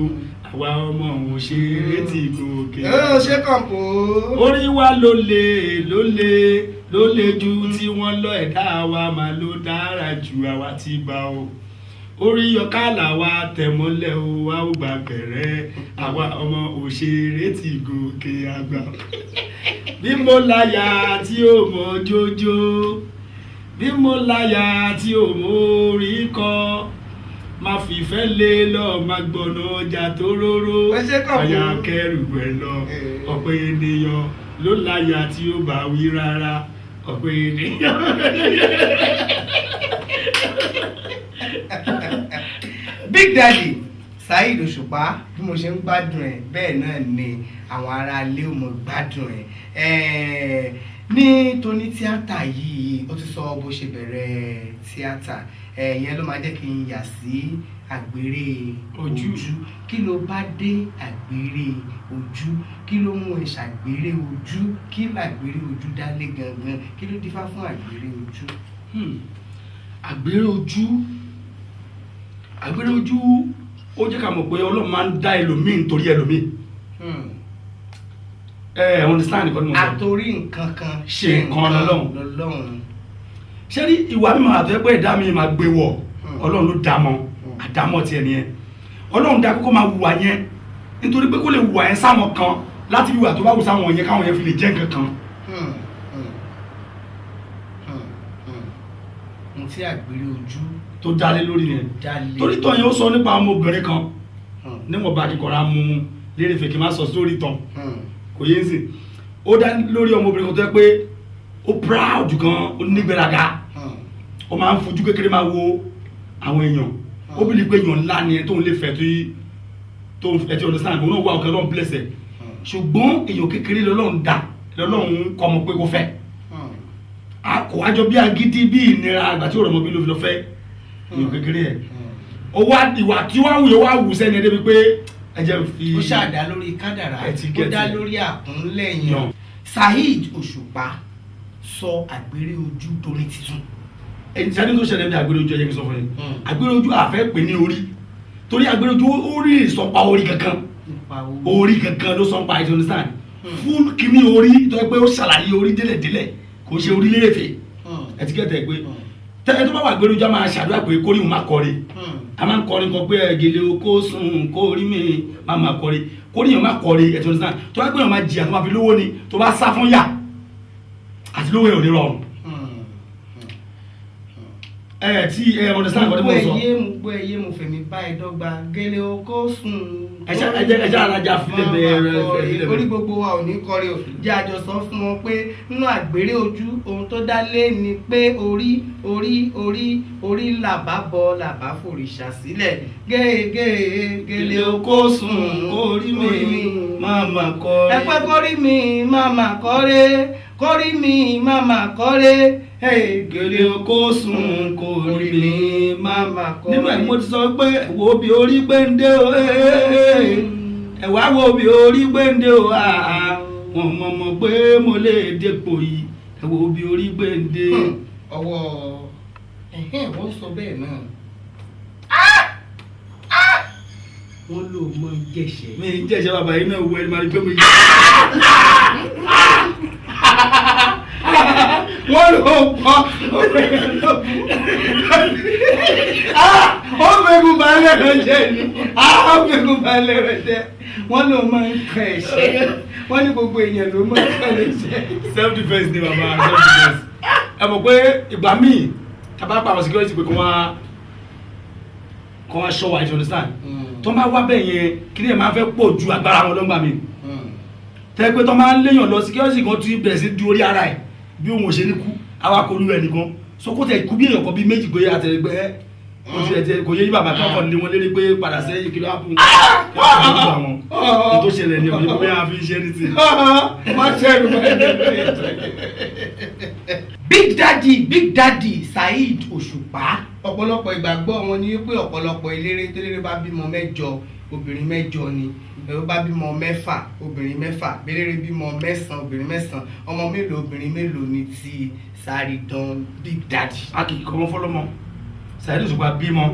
àwa ọmọ òṣèré ti gòkè. Ẹ ṣe kànpó. Orí wa ló lè ló lè ló lè ju tí wọ́n lọ, ẹ̀dá wa máa ló dára ju àwa ti gbà o, orí ọ̀kàlà wa tẹ̀mọ́lẹ̀ o, wa ó gbà bẹ̀rẹ̀, àwa ọmọ òṣèré ti gòkè àgbà. Bí mo láyà tí ó mọ jójó, bí mo láyà tí ó mọ orí kọ, má fìfẹ́ lé lọ, má gbọ̀nà ọjà tó róró. Ẹ ṣe kàn fún. Àyà kẹrù ẹ lọ. Ọ̀pọ̀ ènìyàn ló láyà tí ó bá wí rárá, ọ̀pọ̀ ènìyàn. Big Daddy Saheed Òṣùpá, bí mo ṣe ń gbádùn ẹ bẹ́ẹ̀ náà ni àwọn ará ilé ò mọ gbádùn ẹ. Ní tóní tíátà yìí, ó ti sọ bó ṣe bẹ̀rẹ̀ tíátà. Ìyẹn ló máa jẹ́ kí n yà sí àgbèrè Ojú. Kí ló bá dé àgbèrè ojú? Kí ló mú ẹ ṣàgbèrè ojú? Kí làgbèrè ojú dálé gangan? Kí ló dífá fún àgbèrè ojú? Àgbèrè ojú, àgbèrè ojú, ó jẹ́ ká mọ̀ pé Ọlọ́run máa ń dá ẹlòmíì nítorí ẹlòmíì. Ẹ understand nǹkan tí mo sọ? Àtòrí nǹkan kan ṣe nǹkan lọ́lọ́run. Lọ́lọ́run. Ṣé ní ìwà mi máa tẹ́ pé ẹ̀dá mi máa gbé wọ̀, Ọlọ́run ló dá mọ́, àdámọ́ tiẹ̀ nìyẹn. Ọlọ́run dá kókó máa wùwà yẹn nítorí pé kó lè wùwà yẹn sáwọn kan láti wùwà tó bá wù sáwọn yẹn, káwọn yẹn fi lè jẹ́ nǹkan kan. Ohun tí àgbèrè ojú tó dálé lórí yẹn. Dálé. Torí tọ́ yẹn, ó sọ nípa ọmọbìnrin kan níwọ̀n bá kíkọ́ra mú lérè fèkì má sọ sórí tán. Kò yé ń sìn, ó dá lórí ọmọbìnrin kan tó yẹ pé ó proud gan, ó nígbéraga. Ó máa ń fojú kékeré máa wo àwọn èèyàn. Ó bí pé èèyàn ńlá ni ẹ tóun lè fẹ́ tó ẹ ti understand, òun náà wà ọkẹ, Ọlọ́run bless ẹ, ṣùgbọ́n èèyàn kékeré lọ́lọ́run dá, lọ́lọ́run kọ́ ọmọ pé kó fẹ́. A kò wájọ bí agídí bí ìnira àgbà tí òrọ̀mọ bí ló fi lọ fẹ́ èèyàn kékeré ẹ̀. Ó wá ìwà tí wàá wù yẹn, wá wù sẹ́ni ẹ débi pé ẹ jẹ́ n fi. Ó ṣàdá lórí kádàrá. Ẹ ti Ó get dá it. lórí àkúnlẹ̀yàn. Yàn. Saheed Òṣùpá sọ àgbèrè ojú torí titun. Ẹni sáré tó ṣẹlẹ̀ bí àgbèrè ojú, ẹ jẹ́ kí n sọ fún yín. Àgbèrè ojú, àfẹ́ pè ní orí torí àgbèrè ojú, ó rí ìsọpa orí kankan. Nípa owó. Orí kankan ló sọ pa, ẹ ti understand? Fún kíní orí tó yẹ pé ó ṣàlàyé orí délẹ̀délẹ̀, kò ṣe orí lérèfé. Ẹ ti kẹ́tẹ̀ pé tẹ́lẹ̀ tó bá wà àgbèrè ojú, a máa ṣàdúrà pé kórìí òun má kọrin. A máa ń kọrin kan pé ẹ̀gẹ́lẹ́ o kó sùn kó rí mi má máa kọrin, kórìí yẹn má kọrin. Ẹ ti understand? Tó bá gbé yẹn máa jìyà tó máa fi lówó ni, tó bá sá fún yà àti lówó yẹn ò ní rọrùn. Ẹ tí ẹ understand nǹkan tí mo sọ. Mo gbọ́ ẹyé, mo gbọ́ ẹyé, mo fẹ̀mí bá ẹ dọ́gba, gẹ́lẹ́ oko sùn. Ẹ jẹ́ alájà filẹ̀ bẹ́ẹ̀ rẹ filẹ̀ Orí bẹ́ẹ̀. gbogbo wa ò ní kọrí o. Jẹ́ àjọ sọ fún wọn pé nínú àgbèrè ojú, ohun tó dá lé ni pé orí orí orí orí làbá bọ làbá fòrìṣà sílẹ̀, gẹ́gẹ́ gẹ́lẹ́ oko sùn. Orí mi máa ma kọrí. Ẹ pẹ́ kórí mi máma kọ́ré, kórí mi máma kọ́ré. Gèlè oko sùn, kórí mi máma kọ́ré. Nínú ẹ̀ mo ti sọ pé wo bí orí gbéǹde o, ẹ wá wo bí orí gbéǹde o, àà wọn mọ̀ mọ̀ pé mo lè dépò yìí, ẹ wo bí orí gbéǹde. Ọwọ́ ẹ̀hẹ́n, wọ́n sọ bẹ́ẹ̀ náà, wọ́n lò mọ́ jẹ̀ṣẹ̀. Mi ń jẹ́sẹ̀ bàbá yìí náà wọ ẹni máa rí pé mo yẹ. Wọ́n lò pọ̀ ó fẹ́gun balẹ̀ rẹ̀ jẹ́ ni, ó fẹ́gun balẹ̀ rẹ̀ jẹ́. Wọ́n lò máa ń kàn ẹ̀ṣẹ̀, wọ́n ní gbogbo èèyàn ló máa ń kàn ẹ̀ṣẹ̀. Self defence ni bàbá, self defence. Ẹ mọ̀ pé ìgbà míì tàbá pa àwọn security pé kí wọ́n ṣọ́ wa, you understand, tó máa wá bẹ́ẹ̀ yẹn, kí ni ẹ̀ máa fẹ́ pọ̀ ju agbára wọn lọ́gbà mi tẹ́ pé tó máa ń léèyàn lọ, security kan tún bẹ̀rẹ̀ sí du orí ara ẹ̀ bí òun ò ṣe ní kú, àwa kò lu ẹ̀ nìkan so kó tẹ̀ kú bí èèyàn kan bí méjì pé àtẹ̀gbẹ́ kò tiẹ̀ tiẹ̀ kò yé yí bàbá kankan lé wọn lérí pé padà sẹ́yìn, kí ló wá fún un kí wọ́n fún àwọn ní tó ṣẹlẹ̀ ní ọ̀yẹ́ bóyá a fi ń ṣe ní ti. Má ṣẹ́rù Big Daddy, Big Daddy Saheed Òṣùpá, ọ̀pọ̀lọpọ̀ ìgbàgbọ́ wọn ni wípé ọ̀pọ̀lọpọ̀ eléré téléré bá bímọ 8, obìnrin 8 ni. Ẹ̀rọ bá bímọ 6, obìnrin 6. Béléré bímọ 9, obìnrin 9. Ọmọ mélòó, obìnrin mélòó ni ti Saridan Big Daddy? A kì í kọ́ wọn fọlọ́mọ. Saheed Òṣùpá bímọ,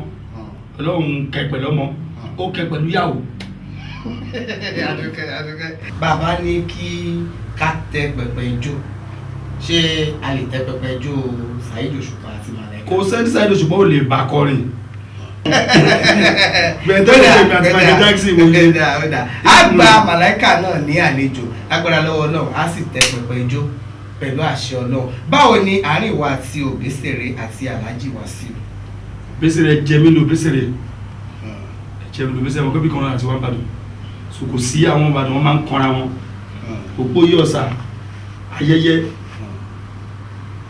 Ọlọ́run kẹ pẹ̀lú ọmọ, ó kẹ pẹ̀lú ìyàwó. Adúkẹ́, adúkẹ́. Bàbá ní kí ká tẹ pẹpẹ ijó, ṣé a lè tẹ pẹpẹ ijó Saheed Òṣùpá àti Màláíkà? Kò sẹ́ni Saheed Òṣùpá ò lè bá kọrin gbẹ̀ntẹ́lẹ̀ èmi àti Michael Jackson wò Ó dáa, ó dáa. A gba Màláíkà náà ní àlejò agbára lọ́wọ́ Ọlọ́run, á sì tẹ pẹpẹ ijó pẹ̀lú àṣẹ Ọlọ́run. Báwo ni àárín ìwà àti Òbésèré àti Alhaji Wasiu? Bẹ́sẹ̀rẹ̀ jẹ mí lò, Bẹ́sẹ̀rẹ̀ jẹ mí lò. Bẹ́sẹ̀rẹ̀ wọn kébì kan náà àti wọn Ìbàdàn, so kò sí àwọn Ìbàdàn wọn máa ń kanra wọn òpó yí ọ̀sà ayẹyẹ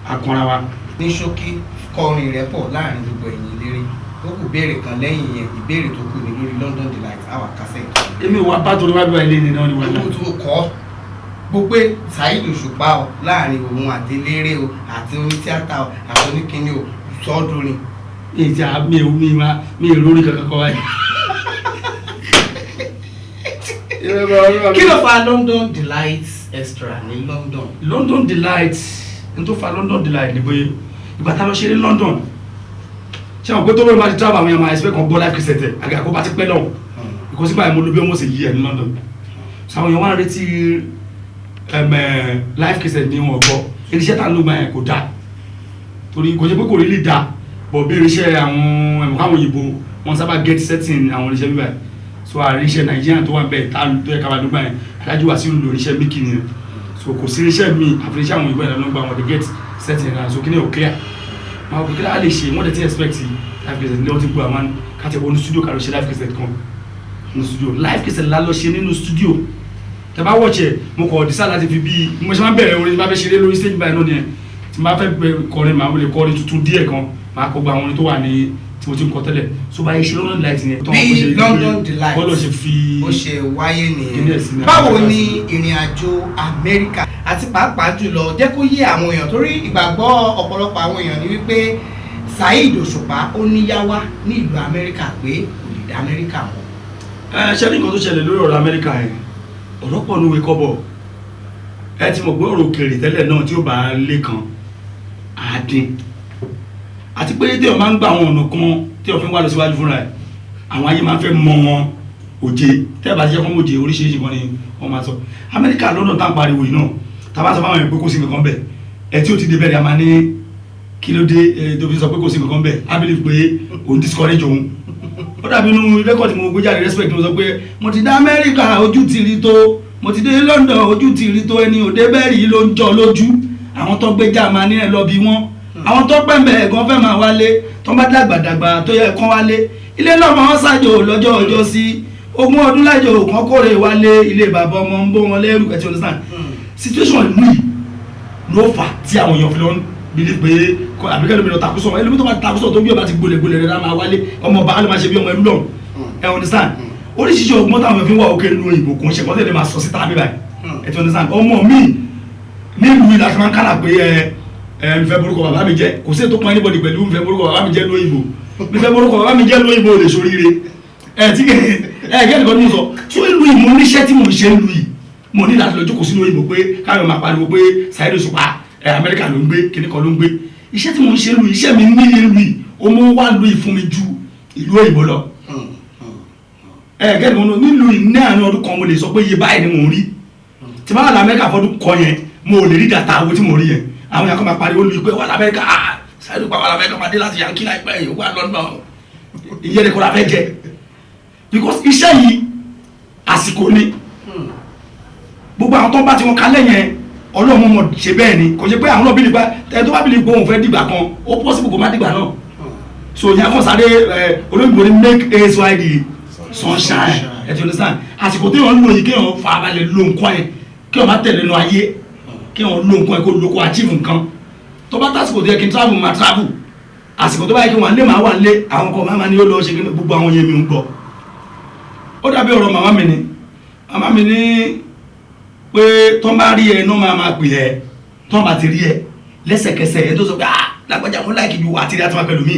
akànra wa. Ní ṣókí, kọrin rẹ̀ pọ̀ láàrin gbogbo ẹ̀yin eléré. Ó kù béèrè kan lẹ́yìn yẹn, ìbéèrè tó kù ní lórí London Delight àwọn kásẹ̀. Èmi wà bá torí wá bí wà ilé ní náà ni wà náà. Tó kọ́ gbogbo Saheed Òṣùpá o, láàrin òun àti eléré o, àti onítíátà o, àti oníkíní o, sọ́ọ́dúnrin. Mi ti a mi ò mi ma mi ò lórí kankan kọ́ báyìí. Kí ló fa London Delight Extra ní London? London Delight, n tó fa London Delight ni pé ìgbà tá a lọ ṣeré London, ṣé àwọn pé tó lórí máa ti travel, àwọn èèyàn máa expect kan gbọ́ live cassette ẹ̀ àgbà kó bá ti pẹ́ lọ́hùn, because nígbà yẹn mo lo bí almost a year ní London, so àwọn èèyàn wá ń retí live cassette ní wọn gbọ́. Irinṣẹ́ tá a lò gbà yẹn kò dáa, torí kò ṣe pé kò rí lè dáa bọ̀, bí irinṣẹ́ àwọn ẹ̀mọ̀ká àwọn òyìnbó wọn sábà get setting àwọn irinṣẹ́ bíbá yẹn, so àríṣẹ́ Nàìjíríà tó wà bẹ́ẹ̀ tá tó yẹ ká máa ló gbà yẹn, Alhaji Wasiu lò irinṣẹ́ míkì nìyẹn, so kò sí irinṣẹ́ mi àfi irinṣẹ́ àwọn òyìnbó yẹn ló ń gbà wọn dey get setting náà, so kí ni ò clear máa kò kí á lè ṣe. Wọ́n dẹ̀ ti expect live cassette ní wọ́n ti gbọ́ àwọn káti wọnú studio ká lọ ṣe live cassette kan nínú studio. Live cassette la lọ ṣe nínú studio. Tẹ bá wọ̀ ṣe, mo kọ̀ decide láti fi bí mo ṣe máa ń bẹ̀rẹ̀ orin tí bá fẹ́ ṣeré lórí stage báyìí náà nìyẹn. Tí n bá fẹ́ kọrin, màá lè kọrin tuntun díẹ̀ kan, màá kọ gba àwọn orin tó wà ní tí mo ti ń kọ tẹ́lẹ̀, so báyìí ṣe London Delight yẹn. Bí London Delight bọ́lọ̀ ṣe fi ó ṣe wáyé kíní ẹ̀ sí nìyẹn. ní Báwo Amẹ́ríkà ni sí. ìrìn àjò Amẹ́ríkà, àti pàápàá jùlọ jẹ́ kó yé àwọn èèyàn, torí ìgbàgbọ́ ọ̀pọ̀lọpọ̀ àwọn èèyàn ni wípé Saheed Òṣùpá ó níyáwá ní ìlú Amẹ́ríkà, pé kò lè dá Amẹ́ríkà mọ́. Ẹ ṣe ní nǹkan tó ṣẹlẹ̀ lórí ọ̀rọ̀ Amẹ́ríkà yẹn, ọ̀rọ̀ pọ̀ níwèé kọ́bọ̀. Ẹ ti mọ̀ pé ọ̀rọ̀ òkèèrè tẹ́lẹ̀ náà tí ó bá lé kan àádín, àti pé tí wọ́n máa ń gba àwọn ọ̀nà kan tí wọ́n fi ń wá lọ síwájú fúnra ẹ̀, àwọn ayé máa ń fẹ́ mọ wọn òjé. Tẹ́ ẹ bá ti jẹ́ kọ́ mọ̀ òjé, oríṣiríṣi kan ni wọ́n máa sọ. Amẹ́ríkà lọ́dọ̀ tá à ń pariwo yìí náà, tá a bá sọ fáwọn èèyàn pé kò sí nǹkan bẹ̀ ẹ tí ó ti dé bẹ̀rẹ̀, a máa ní kí ló dé ẹ tó fi sọ pé kò sí nǹkan bẹ̀, I believe pé òun discourage òun. Ó dàbí inú record mo gbé jáde, Respect, mo sọ pé mo ti dé Amẹ́ríkà, ojú ti rí tó, mo ti dé London, ojú ti rí tó, ẹni òde bẹ́ẹ̀rì ló ń jọ lójú. Àwọn tó gbé Jámánì ẹ̀ lọ bí wọ́n. Àwọn tó pẹ́ mbẹ̀ gan fẹ́ máa wálé, tó bá dàgbàdàgbà tó yẹ kán wálé. Ilé lọ́mọ wọn ṣàjò lọ́jọ́ ọjọ́ sí 20 ọdún lájò kan kórè wálé, ilé bàbá ọmọ ń bó wọn lẹ́rù. Ẹ ti understand? Situation ìlú yìí ló fà tí àwọn èèyàn fi lọ ń believe pé àbíkẹ́ lómi lọ takú sọ̀rọ̀. Ẹlòmí tó bá ti takú sọ̀rọ̀ tó bí ọba ti gbolẹ̀ gbolẹ̀ rẹ̀ á máa wálé, ọmọ ọba á lè máa ṣe bí ọmọ ẹlú lọ́hùn. Ẹ understand? Oríṣiríṣi ọgbọ́n táwọn èèyàn fi ń wà òkè lu òyìnbó kò ń ṣe kọ́tẹ́ lè máa sọ síta bíbáyìí. Ẹ ti understand? Ọmọ mi nílùú yìí láti máa ń kálà pé ẹ ń fẹ́ borúkọ bàbá mi jẹ́. Kò sí ètò kan anybody pẹ̀lú ń fẹ́ borúkọ bàbá mi jẹ́ lóyìnbó, ń fẹ́ borúkọ bàbá mi jẹ́ lóyìnbó lè ṣoríire. Ẹ tí kẹ ẹ kẹ́ nìkan ní mo sọ tó ìlú yìí, mo níṣẹ́ tí mo ń ṣe ìlú yìí, mo ní láti lọ jókòó sínú òyìnbó pé káyọ̀ máa pariwo pé Saheed Òṣùpá ẹ Amẹ́ríkà ló ń gbé, kíní kan ló ń gbé. Iṣẹ́ tí mo ń ṣe ìlú yìí, iṣẹ́ mi ní ìlú yìí, ó mú wá ìlú yìí fún mi ju ìlú òyìnbó lọ. Ẹ kẹ́ nìkan nílùú yìí, ní àárín ọdún kan mo lè sọ pé iye báyìí ni mò ń rí. Tí bá wà ní Amẹ́ríkà fọdún kan yẹn, mo ò lè rí dàtà owó tí mo rí yẹn. Àwọn yàrá kan máa pariwo lu pé wà l'Amẹ́ríkà, ah, Saheed Òṣùpá wà l'Amẹ́ríkà, máa dé láti Yankee láìpẹ́ yìí, wà London. Ìyẹn ni kò la fẹ́ jẹ, because iṣẹ́ yìí àsìkò ni. Gbogbo àwọn tó ń bá ti wọn kalẹ̀ yẹn, Ọlọ́run mọ̀ ṣe bẹ́ẹ̀ ni. Kò ṣe pé àwọn náà bí nípa ẹ tó bá bí nípa òun fẹ́ dìgbà kan, ó possible kó má dìgbà náà. So ìyá kan sáré ẹ olóyìnbó ní make hay while the sun shine. Ẹ ti understand? Àsìkò tí wọ́n ń lò yìí, kéèyàn farabalẹ̀ lo nǹkan yẹn, kéèyàn má tẹ̀lé nu ayé, kéèyàn lo nǹkan yẹn kó lo kó achieve nǹkan. Tó bá tásìkò tó yẹ kí n travel, máa travel. Àsìkò tó bá yẹ kí wọ́n lé, máa wà lé. Àwọn kan máa ní ó lọ ṣe kí gbogbo àwọn yẹn mi ń gbọ́. Ó dàbí ọ̀rọ̀ màmá mi ni. Màmá mi ní pé tó bá rí ẹ náà máa máa pè ẹ, tó bá ti rí ẹ lẹ́sẹ̀kẹsẹ̀ ẹ tó sọ pé, "Ah, lágbájá mo like ju," àti rí àti máa pẹ̀lú mi.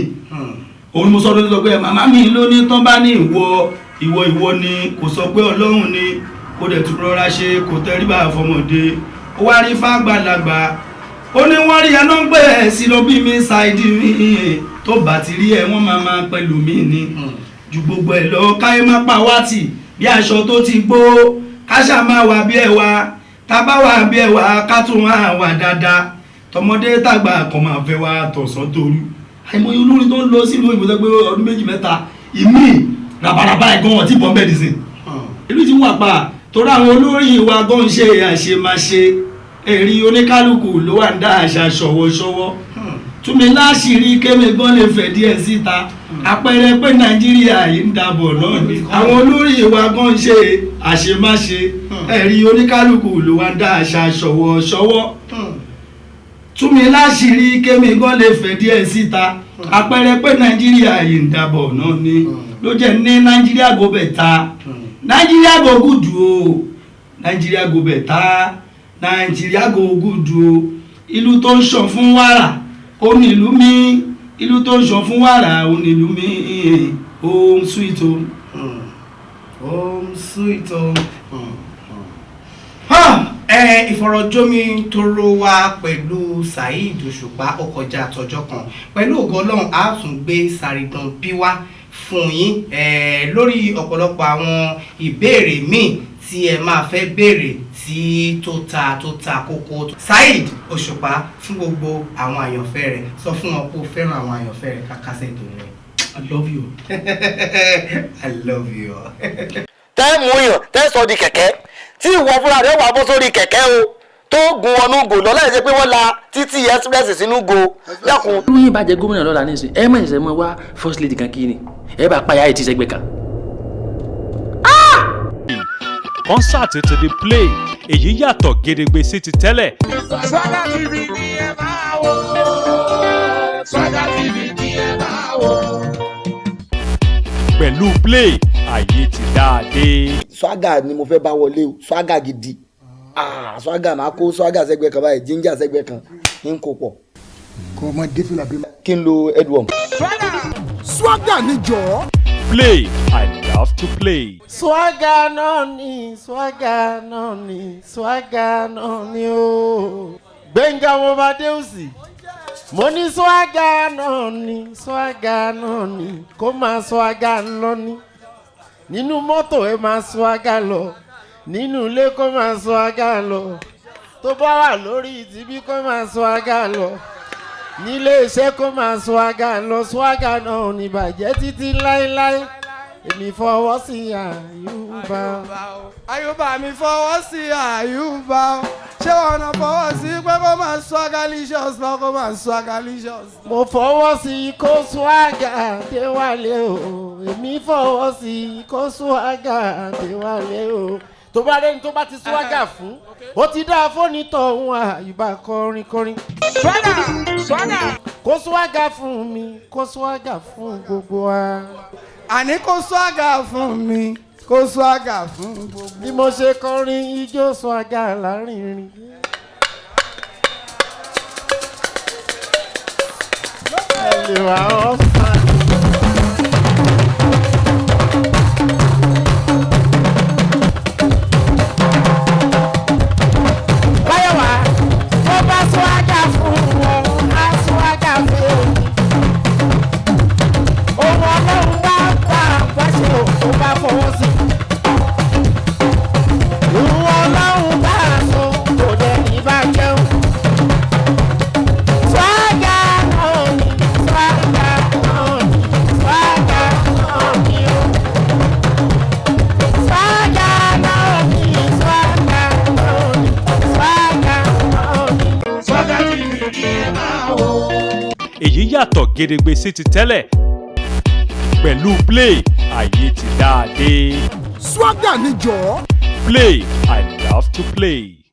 Òun ni mo sọ lórí sọ pé màmá mi ló ní tán bá ní ìwọ ìwọ ìwọ ni, kò sọ pé Ọlọ́run ni, kò dẹ̀ tún rọra ṣe, kò tẹríba fọmọdé, ó wá rí fàgbàlagbà. Ó ní wọ́n rí ẹ náà ń pè ẹ́ sí lọ bí mi ṣáìdì mi, tó bá ti rí ẹ wọ́n máa máa pẹ̀lú mi ni. Ju gbogbo ẹ̀ lọ, káyé má pa wá tì bí aṣọ tó ti gbó, káṣá máa wà bí ẹ wá, tá bá wà bí ẹ wá, ká tún wá wà dáadáa, tọmọdé tàgbà kan máa fẹ́ wá tọ̀sán tòru. Àìmọye olórin tó ń lọ sílùú òyìnbó tó pé ọdún 2 mẹ́ta ìmíì rabaraba ẹ̀gbọ́n wọn tí bọ́n bẹ́ẹ̀ dì sí. Ìlú ti wà pa torí àwọn olórin wa gan ṣe àṣemáṣe. Èrì oníkálukú ló wà ń dá àṣà ṣọwọ́ṣọwọ́. Túnmí láṣìírí kémi gan lè fẹ̀ díẹ̀ síta, àpẹẹrẹ pé Nàìjíríà yìí ń dàbọ̀ náà ni. Àwọn olórí wa gan ṣe àṣemáṣe. Ẹ̀rí oníkálukú ló wà ń dá àṣà ṣọwọ́ṣọwọ́. Túnmí láṣìírí kémi gan lè fẹ̀ díẹ̀ síta, àpẹẹrẹ pé Nàìjíríà yìí ń dàbọ̀ náà ni. Ló jẹ́ ní Nàìjíríà go better, Nàìjíríà go good o, Nàìjíríà go better, Nàìjíríà go good o. Ìlú tó ń ṣàn fún wàrà ó ní ìlú mi, ìlú tó ń ṣàn fún wàrà ó ní ìlú mi. Home sweet home. Home sweet home. Ẹ ìfọ̀rọ̀jomi toro wa pẹ̀lú Saheed Òṣùpá ó kọjá àtọjọ́ kan. Pẹ̀lú ògo Ọlọ́run, a tún gbé Sàrídàn bí wá fún yín lórí ọ̀pọ̀lọpọ̀ àwọn ìbéèrè míì tí ẹ máa fẹ́ béèrè tí tó ta kókó. Saheed Òṣùpá, fún gbogbo àwọn àyànfẹ́ rẹ̀, sọ fún wọn kó o fẹ́ràn àwọn àyànfẹ́ rẹ̀ kákásẹ̀ tó rẹ̀. I love you. I love you. Tẹ́ mú yàn tẹ́ sọ di kẹ̀kẹ́ tí ìwọ fúnra rẹ̀ wà bọ́ sórí kẹ̀kẹ́ o tó gun wọnú gò lọ láì ṣe pé wọ́n la títí express sínú go dákun. Irú yín bá jẹ gómìnà lọ́la nísìnyí, ẹ má ṣẹ̀ṣẹ̀ mọ wá first lady kan kí ni ẹ bá payá ẹ̀ tí sẹ́gbẹ̀ kan. Kọ́nsáàtì ti di play, èyí yàtọ̀ gedegbe sí ti tẹ́lẹ̀. Swagger TV ni ẹ máa wò. Swagger TV ni ẹ máa wò. Pẹ̀lú play, ayé ti dáadé. Swagger ni mo fẹ́ bá wọlé o, swagger gidi. Ah, swagger, máa kó swagger sẹ́gbẹ́ kan báyìí, ginger sẹ́gbẹ́ kan, ń kó pọ̀. Kò mọ dé fìlà bí. Kí n lo headworm. Swagger ni jọ̀ọ́. Play, I love to play. Swagger náà ni, swagger náà ni, swagger náà ni o. Gbẹ̀ngà mo bá dé òsì. Mo ní swagger náà ni, swagger náà ni, kó máa swagger lọ ní. Nínú mọ́tò ẹ máa swagger lọ, nínú ilé kó máa swagger lọ. Tó bá wà lórí tìbí kó máa swagger lọ. Nílé iṣẹ́ kó máa swagger lọ, swagger náà ò ní bàjẹ́ títí láéláé. Èmi fọwọ́ sí àyùbá. Àyùbá mi fọwọ́ sí àyùbá. Ṣé wọn náà fọwọ́ sí pé kó máa swagalicious lọ, kó máa swagalicious? Mo fọwọ́ sí i kó swagger Déwálé o, èmi fọwọ́ sí i kó swagger Déwálé o. Tó bá rẹ́ni tó bá ti swagger fún, ó ti dá fóònù tọ̀hún àyùbá kọrin kọrin. Swagger, swagger. Kó swagger fún mi, kó swagger fún gbogbo wa. Àní kó swagger fún mi, kó swagger fún gbogbo. Bí mo ṣe kọrin ijó swagger lárinrin. Ẹ lè wá ọ́fà. Báyọ̀wá, tó bá swagger fún wọn, á swagger fún èmi. Ohun ọlọ́run bá bá bá ṣe ò tó bá fọwọ́ sí. Ìwọ ọlọ́run bá a sọ, kò dẹ̀ ní bá jẹun. Swagger náà ni, swagger náà ni, swagger náà ni o. Swagger náà ni, swagger náà ni, swagger náà ni. Swagger TV ni ẹ máa wò. Èyí yàtọ̀ gedegbe sí ti tẹ́lẹ̀. Pẹ̀lú Play, ayé ti dáa dé. Swagger ni jọ̀ọ́. Play, I love to play.